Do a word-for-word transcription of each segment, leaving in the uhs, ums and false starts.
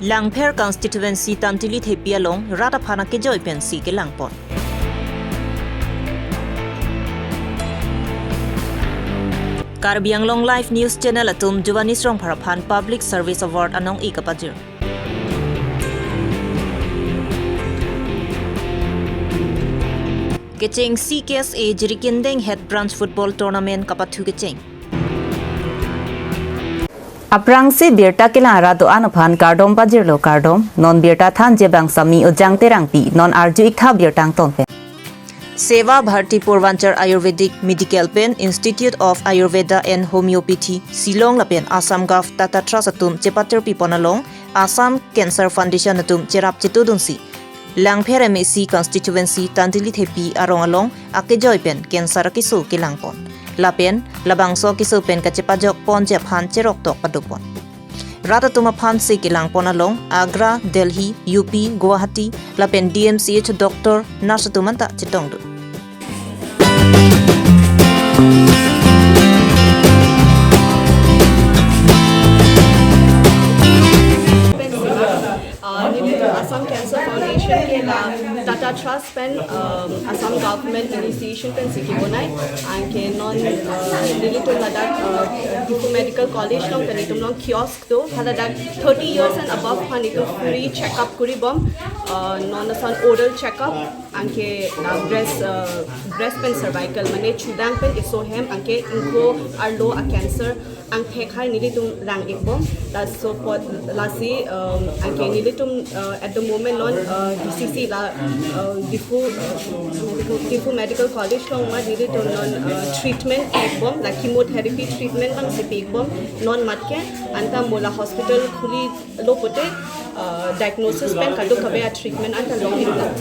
Langpher constituency Tantili Thepi along rat aphan akejoi pensi kelangpon. Karbi Anglong Live News Channel atum Jovani Srongphar aphan Public Service Award anong-e kapajir. Kecheng C K S A Jirikindeng Head Branch Football Tournament kapathu kecheng. Aphrangsi birta kelang arat do-an aphan kardom pajirlo, kardom. Non birta thanji abang Sami Ojang Terangpi, non arju-ik tha birta angton pen. Seva Bharti Purvanchal Ayurvedic Medical pen Institute of Ayurveda and Homeopathy, Shillong lapen Assam Gov Tata Trust atum chepatirpi pon along Assam Cancer Foundation atum cherap chetudunsi Langpher M A C constituency Tantili Thepi arong along akejoi pen cancer akeso kelangpon. Lapen labangso akeso pen kachepajok ponji aphan cheroktok padopon. Rat atum aphansi kelangpon along Agra, Delhi, U P, Guwahati, lapen D M C H doctor, nurse atum anta chetongdun. Uh, Assam Cancer Foundation ke la Tata Trust pen, um, Assam Government initiation pensi kebonai. Anke non, uh, nelitum ladak, uh, Diphu Medical College along ke nelitum along kiosk do. Haladak thirty years and above aphan itum free checkup kuribom. Uh, non ason oral checkup, anke, uh, breast, uh, breast pen cervical, mane chudang pen keso hem, anke ingko arlo a cancer angthek hai nelitum rang-ikbom. Laso apot lasi, um, anke nelitum, uh, at the moment non, uh, D C C la, uh, Diphu, uh, Diphu Medical College along ma nelitum non, uh, treatment ikbom, la chemotherapy treatment abangsi pi-ikbom, non matke anta mo la hospital khuli lo pote, uh, diagnosis pen kadokave a treatment anta long-iklo.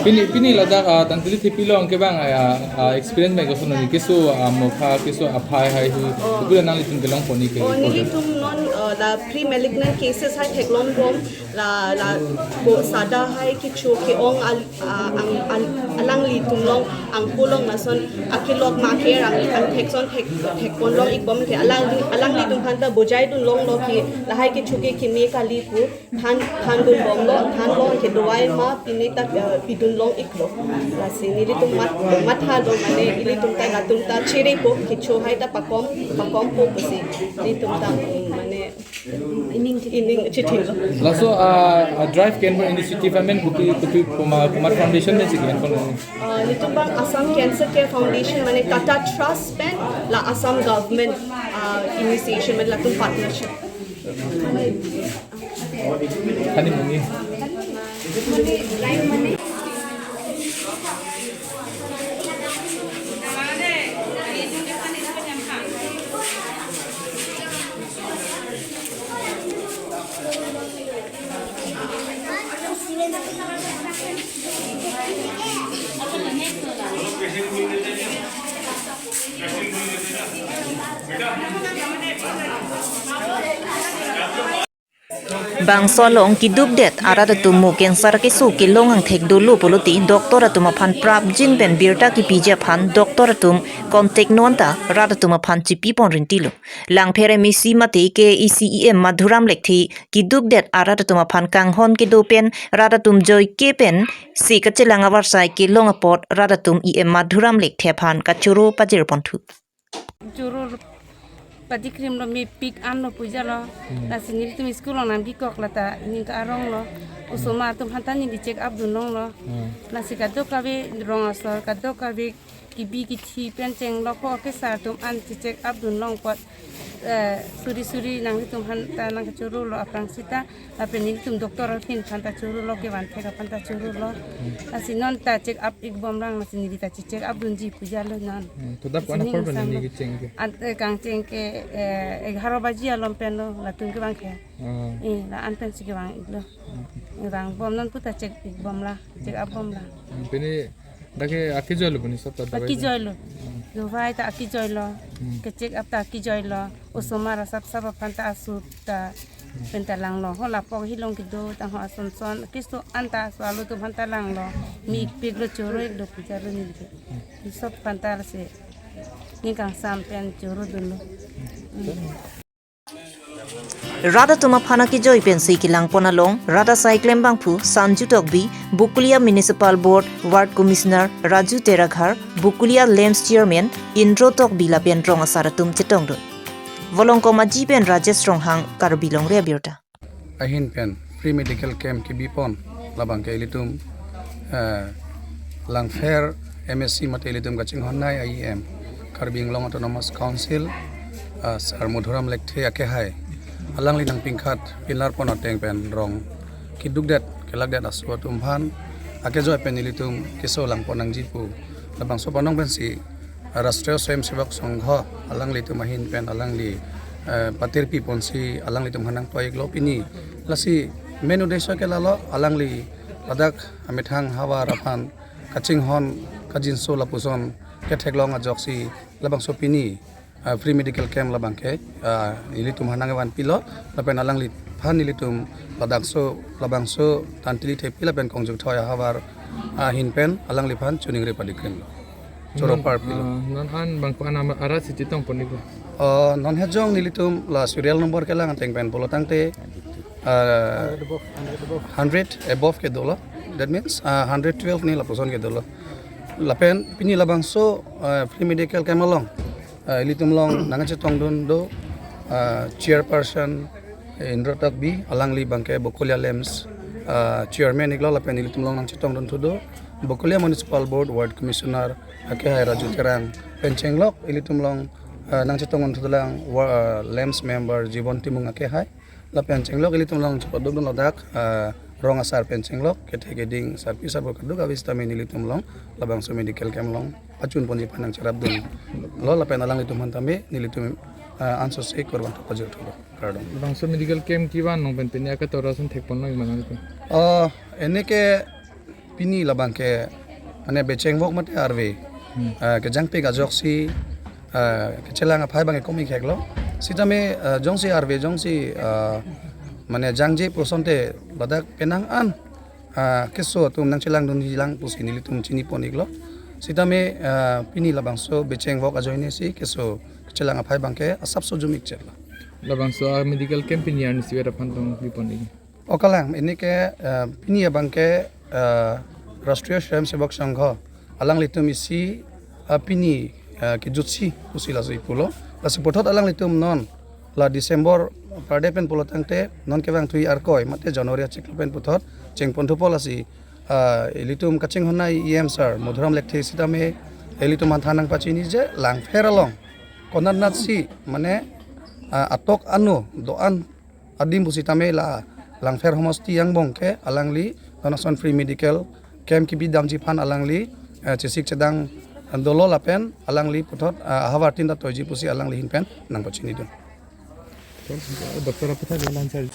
Pini, pini ladak, uh, Tantili Thepi along kevang, uh, uh, experience mek koson ni keso, uh, mokha keso aphai hai hu, Oh. Kuda nanglitum kelongpon ni ke. Oh, nelitum non, uh, la pre-malignant cases hai theklongbom, la, la ko sada hai kecho ke-ong al-, uh, ang, al-, alanglitum along, angko along lason akelok ma ke rang angthek ason thek, thekpon long-ikbom ke alang, alanglitum aphanta bojaidun longlo ke lahai kecho ke keme kali pu than, thandunbomlo, thanlo ke dawai ma pine ta, uh, pidun long-iklo. Lasi nelitum mat, matha do mane ilitum ta latum ta cherepo kecho hai ta pakom, pakompo pusi nelitum ta, um, mane ining, ining chithilo. Laso, uh, uh, drive ke-enpon initiative amen kopi, kopi komat, komat foundation pensi ke-enpon? Uh, nelitum abang Assam Cancer Care Foundation mane Tata Trust pen la Assam Government, uh, initiation mane latum partnership. Kani muni. Bangso along keduk det arat atum mo cancer keso kelong angthek dolo pulote doctor atum aphan prapjin pen birta kepiji aphan doctor atum contact non ta rat atum aphan chipipon rintilo. Langpher M A C mate K A A C E M Madhuram Lekthe keduk det arat atum aphan kanghon kedo pen rat atum joike pensi kachelang avarsai kelong apot rat atum E M Madhuram Lekthe aphan kachoro pajirponthu. Choro lo, padikrimlo, mepik anlo, pujalo. Hmm. Lasi nelitum school along nangkekok lata, ning ka-aronglo. Osomar atum aphanta neli check up dunlonglo. Hmm. Lasi kadokave rong asor, kadokave kebi kethi pen chenglok ho ke sir atum an check up dunlong apot, eh, suri suri nanglitum aphanta nangkachorolo aphrang sita. Lapen nelitum doctor aphan aphanta chorolo, kevan thek aphanta chorolo. Hmm. Lasi non ta check up-ikbomlang, lasi neli ta check up dunji pujalo non. Hmm, to dak lasi ko-an apor pen neli kecheng ke? An, eh, kangcheng ke, eh, egharo baji alom penlo, latum kevang ke. Oh. Eh, la-an pensi kevang-iklo. Hmm. Vangbom non pu ta check-ikbomla, check up-bomla. Hmm, pini dak ke akejoilo pini sab ta dawai? Akejoilo. Hmm. Dawai ta akejoilo. Hmm. Ke check up ta akejoilo. Osomar asap sap aphanta asu ta pen ta langlo. Ho lapu hilong kedo ta ho ason son keso anta asu alo atum aphanta langlo. Mepiklo, choro-iklo, pujalo neli ke. Isop aphanta lasi ning kangsam pen choro dunlo. Hmm. Rat atum aphan akejoi pensi kelangpon along rat asai klembangphu Sanju Tokbi, Bokolia Municipal Board Ward Commissioner Raju Terakhar, Bokolia LAMPS Chairman Indro Tokbi lapen rong asar atum chetongdun. Volongkom Aji pen Rajesh Ronghang, Karbi Longri Abirta. Ahin pen free medical camp kebipon labangke ilitum, eh, Langpher M A C mate ilitum kachinghonnei E M, Karbi Anglong Autonomous Council, eh, Sir Madhuram Lekthe akehai, alangli nangpingkhat pinlarpon ateng pen rong kedukdet kelakdet aso atum aphan akejoi pen ilitum keso langpon nangji pu labangso panong pensi Rashtriya Swayamsevak Sangh alanglitum ahin pen alangli, eh, patirpi ponsi alanglitum aphan nangtoi-iklo pini. Lasi main uddesho ke lalo, alangli ladak amethang havar aphan kachinghon kajinso lapuson ketheklong ajoksi labangso pini, eh, free medical camp labangke, eh, ilitum aphan nangvanpilo, lapen alangliphan ilitum ladakso labangso Tantili Thepi lapen Kongjukthoi ahavar ahin pen alangliphan choningri padikrimlo. Choro non, parpilo. Ah, non an bang ko anam arat si chetongpon-iklo. Ah, non hejong nelitum la serial number kelang ateng pen pulo tangte, ah, hundred above, hundred above. Hundred above ke dolo. That means, ah, hundred twelve ni lapuson ke dolo. Lapen pini labangso, ah, free medical camp along, ah, ilitum along nangchetongdun do, ah, chairperson Indro Tokbi, alangli bangke Bokolia LAMPS, ah, chairman-iklo, lapen ilitum along nangchetongdunthu do Bokolia Municipal Board Ward Commissioner akehai Raju Terang pen chenglok ilitum along, ah, nangchetongdunthu dolang wa-, ah, LAMPS member Jibon Timung akehai, lapen chenglok ilitum along chepadukdun ladak, ah, rong asar pen chenglok kethe keding sarpi sarpo kaduk avis tame nelitum along labangso medical camp along pachunponji aphan nangcherapdunlo, lapen alanglitum aphan tame nelitum, ah, ansose kurvangthu pajirthulo. Kardom. Labangso medical camp kevan along pen pini akatora ason thekponlo ma nangtum? Oh, ene ke pini labangke, mane bechengvok mate arve, hmm, ah, kejangpik ajoksi, ah, kechelang aphai abangke kom-ik heklo. Sitame, ah, jongsi arve jongsi, ah, mane jangje pu asonte ladak penang an, ah, keso atum nangchelangdunjilang pusi nelitum chinipon-iklo. Sitame, ah, pini labangso bechengvok ajoine si keso kechelang aphai abangke asapso jum-ikchetlo. Labangso, ah, medical camp pini arnisi vet aphan tong bipon-ik? O kalang, ene ke, ah, pini abangke, ah, Rashtriya Swayamsevak Sangh alanglitum isi, ah, pini, ah, kejutsi pusi laso-ik pulo. Lasi puthot alanglitum non la December parde pen pulo tangte non kevangthu Arkoi mate January achiklo pen puthot chengponthupo, lasi, ah, ilitum kachinghonnei E M sir Madhuram Lekthe sitame ilitum aphan than nangpachiniji Langpher along konatnatsi mane, ah, atok ano do-an adim pusitame la Langpher homosti angbong ke alangli non ason free medical camp kebidamji aphan alangli, eh, chesik chedang dolo lapen alangli puthot, ah, ahavar tin ta toiji pusi alangli ahin pen nangpachinidun. Doctor aphuthak lalanchar.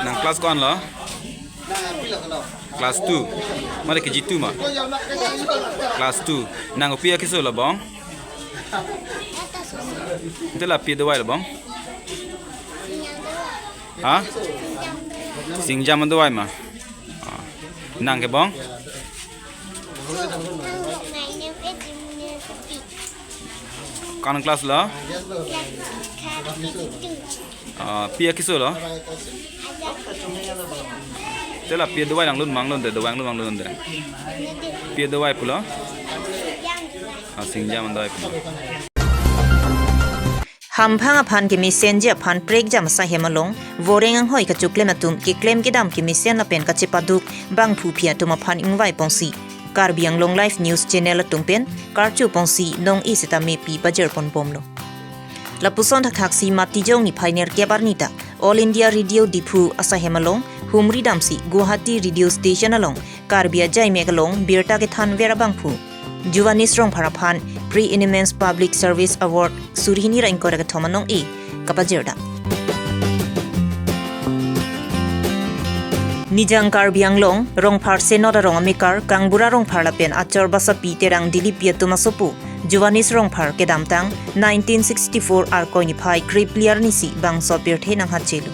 Nang class ko-an lo? Class two. Mari K G two ma? Class two. Nang kopi akeso lo bong? Ante la pi adovai lo bong? Ha? Singjam adovai ma? Ah. Nang ke bong? Ko-an class lo? Ah, pi akeso lo? Ante la pi adovai nang lun mang lun de, adovai nang lun mang lun de. Pi adovai pulo? Ah, singjam adovai pulo. Hamphang aphan kemesenji aphan prekjam asai hem along voreng anghoi kachoklem atum keklem kedam kemesen lapen kachepaduk bangphuphi atum aphan ingvaiponsi Karbi Anglong Live News Channel atum pen karcho ponsi nong-e sitame pi pajirponbomlo. Lapuson thakhaksi Matijong niphai nerkep arni ta All India Radio Diphu asai hem along humri damsi Guwahati Radio Station along Karbi ajaimek along birta kethanver abangphu Juvanis Rongphar aphan Pre-Eminence Public Service Award suri hini ra ingkoi ra kethom anong-e kapajirda. Nijang Karbi Anglong, Rongphar Senot arong amekar, Kangbura Rongphar lapen achor basapi Terang Dilipi atum asopo, Juvanis Rongphar kedamtang nineteen sixty-four Arkoi niphai krepli arnisi bangso pirthe nanghachelo.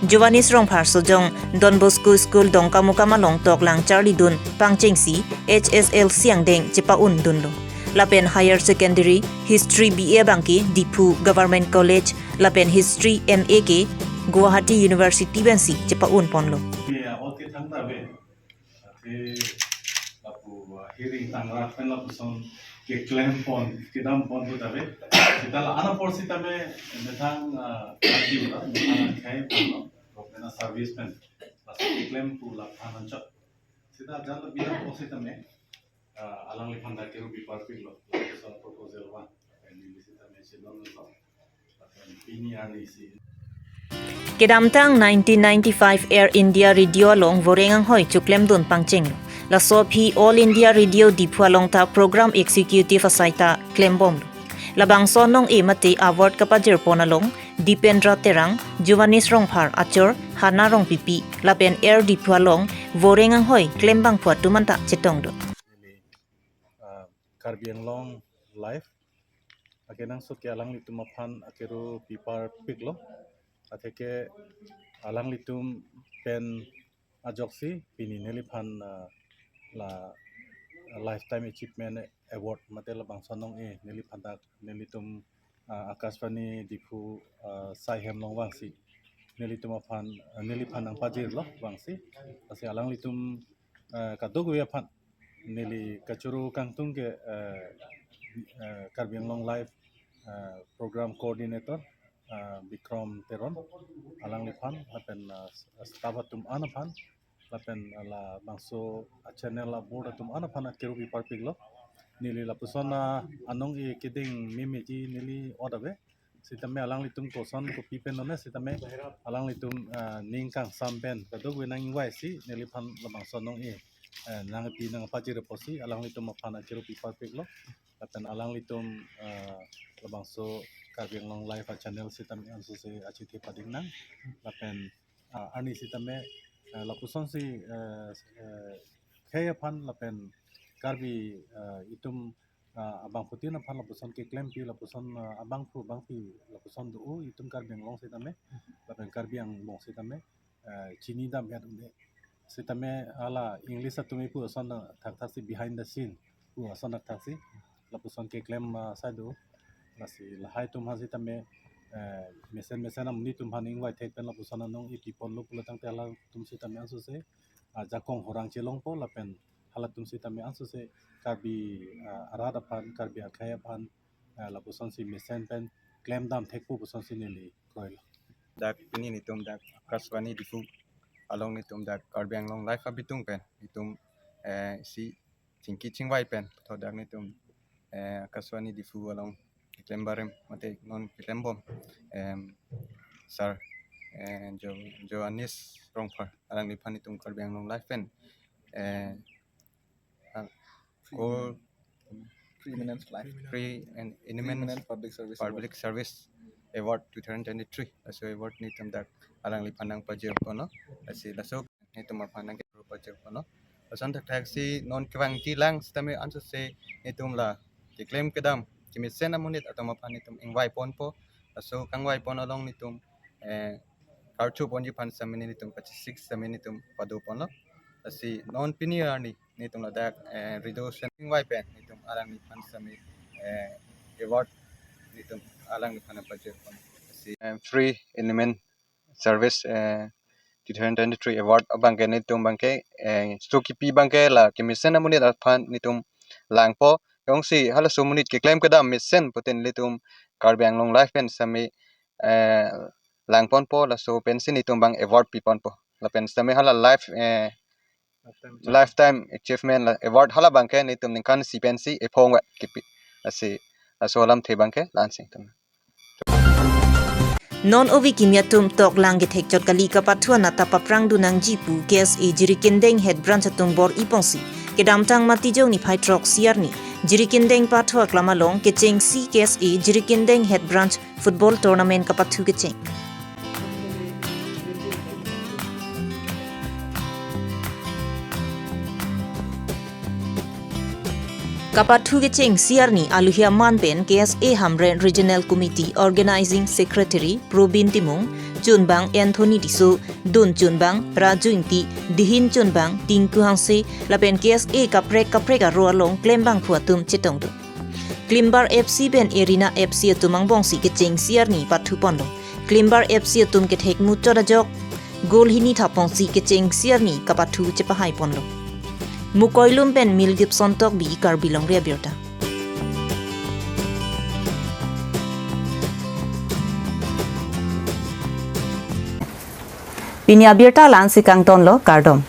Jovanis Rongphar Sojong Don Bosco School Dongkamukam along toklang charlidun pangchengsi H S L C angdeng chepa-un dunlo. Lapen Higher Secondary History B A abangke Diphu Government College lapen History M A ke Guwahati University pensi chepa-un ponlo. Ke ahot ke thangta ave. Athe lapu, ah, hearing tangrak pen lapuson keklem pon, kedam pon pu ta ave. Seta la ana apor sitame methang, ah, party la, methang akhai pon lo, government service pen. Laso keklem pu laphan anchot. Seta jan la bilang pon sitame, ah, alangliphan ta keru bi parpik lo, lapuson proposal vang. Pen neli sitame chelong lo. Kedamtang nineteen ninety-five Air India Radio along voreng anghoi choklemdun pangchenglo. Laso aphi All India Radio Diphu along ta Program Executive asai ta klembomlo. Labangso anong-e mate award kapajirpon along Dipendra Terang, Jovanis Rongphar achor Hana Rongpipi lapen Air Diphu along voreng anghoi klembangphu atum anta chetongdun. Neli, ah, Karbi Anglong Live akenangsot ke alanglitum aphan akeru pi parpiklo. Atheke alanglitum pen ajoksi pini neliphan, ah, la Lifetime Achievement Award mate labangso anong-e neliphan dak nelitum, ah, Akashvani Diphu, ah, sai hem along vangsi nelitum aphan, ah, neliphan nangpajirlo vangsi. Lasi alanglitum, ah, kadokave aphan neli kachoro kangtung ke, eh, eh, Karbi Anglong Live, eh, Program Coordinator, eh, Bikram Teron, alangliphan, lapen, eh, staff atum an aphan, lapen, eh, labangso, eh, channel, eh, board atum an aphan akeru pi parpiklo. Neli lapuson, eh, anong-e keding memeji neli ot ave. Sitame alanglitum koson kopi pen lone sitame alanglitum, ah, ning kangsam pen kadokave nang-ingvaisi neliphan labangso anong-e, eh, nangpi nangpajir apotsi alanglitum aphan akeru pi parpiklo. Lapen alanglitum, ah, labangso Karbi Anglong Live a-channel sitame ansose achethe pading nang. Lapen, ah, arni sitame, eh, lapusonsi, eh, eh, khei aphan lapen Karbi, eh, itum, ah, abangphutin aphan lapuson keklempi lapuson, ah, abangphu abangpi lapuson do-o itum Karbi Anglong sitame, lapen Karbi angbong sitame, eh, chinidam het un-e. Sitame hala English atum ipu ason thakthaksi behind the scene pu ason thakthaksi lapuson keklem, ah, asai do. Lasi lahai atum aphan sitame, eh, mesen mesen amonit atum aphan ingvai thek pen lapuson anong-e piponlo pulo tangte halatum sitame ansose, ah, jakong horang chelongpo lapen halatum sitame ansose Karbi, ah, arat aphan, Karbi akhei aphan, ah, lapusonsi mesen pen klemdam thekpo pusonsi neli kroilo. Dak pini netum dak Akashvani Diphu along netum dak Karbi Anglong Live abitung pen netum, eh, si chingki chingvai pen tho dak netum, eh, Akashvani Diphu along keklem barim mate non keklembom, em, sir, eh, Jo-, Jovanis Rongphar alangliphan netum Karbi Anglong Live pen, eh, ah, Gold Preeminence Life. Pre and Eminence Preeminence Public Service Award. Public Service Award two thousand twenty-three. Laso award netum dak alangliphan nangpajirponlo. Lasi laso netum aphan nangpajirponlo. Lason thakthaksi non kevangji lang sitame ansose netum la keklem kedam kemesen amonit atum aphan netum ingvaiponpo. Laso kangvaipon along netum, eh, karchuponji aphan sitame netum kachesik sitame netum padoponlo. Lasi non pini arni netum ladak, eh, Rido Sen ingvai pen netum alangliphan sitame, eh, award netum alangliphan nangpajirpon. Lasi, eh, Pre-Eminence Service, eh, two thousand twenty-three award abangke netum abangke, eh, so kipi abangke la kemesen amonit aphan netum langpo. Jongsi halaso amonit keklem kedam mesen puten netum Karbi Anglong Live pen sitame, eh, langponpo laso pensi netum abang award piponpo. Lapen sitame hala life, eh, Lifetime Achievement la award hala abangke netum ningkan isi pensi ephong va kipi. Lasi laso alamthe abangke la-an si netum. Non ove kimi atum toklang kethekchot kali kapathu anat ta paprangdun nangji pu K S A Jirikindeng Head Branch atum bor-iponsi kedamtang Matijong niphai throksi arni Jirikindeng pathu aklam along kechengsi K S A Jirikindeng Head Branch football tournament kapathu kecheng. Kapathu kechengsi arni aluhia man pen K S A Hamren Regional Committee Organizing Secretary Probin Timung, chunbang Anthony Tisso, dun chunbang Raju Ingti, dihin chunbang Tinku Hanse, lapen K S A kaprek kaprek aro along klembangphu atum chetongdun. Klimbar F C pen Arena F C atum angbongsi kechengsi arni pathuponlo. Klimbar F C atum kethek muchot ajok goal hini thapongsi kechengsi arni kapathu chepahaiponlo. Mukoilum pen Mel Gibson Tokbi, Karbi Longri Abirta. Pini abirta la-ansi kangtonlo, kardom.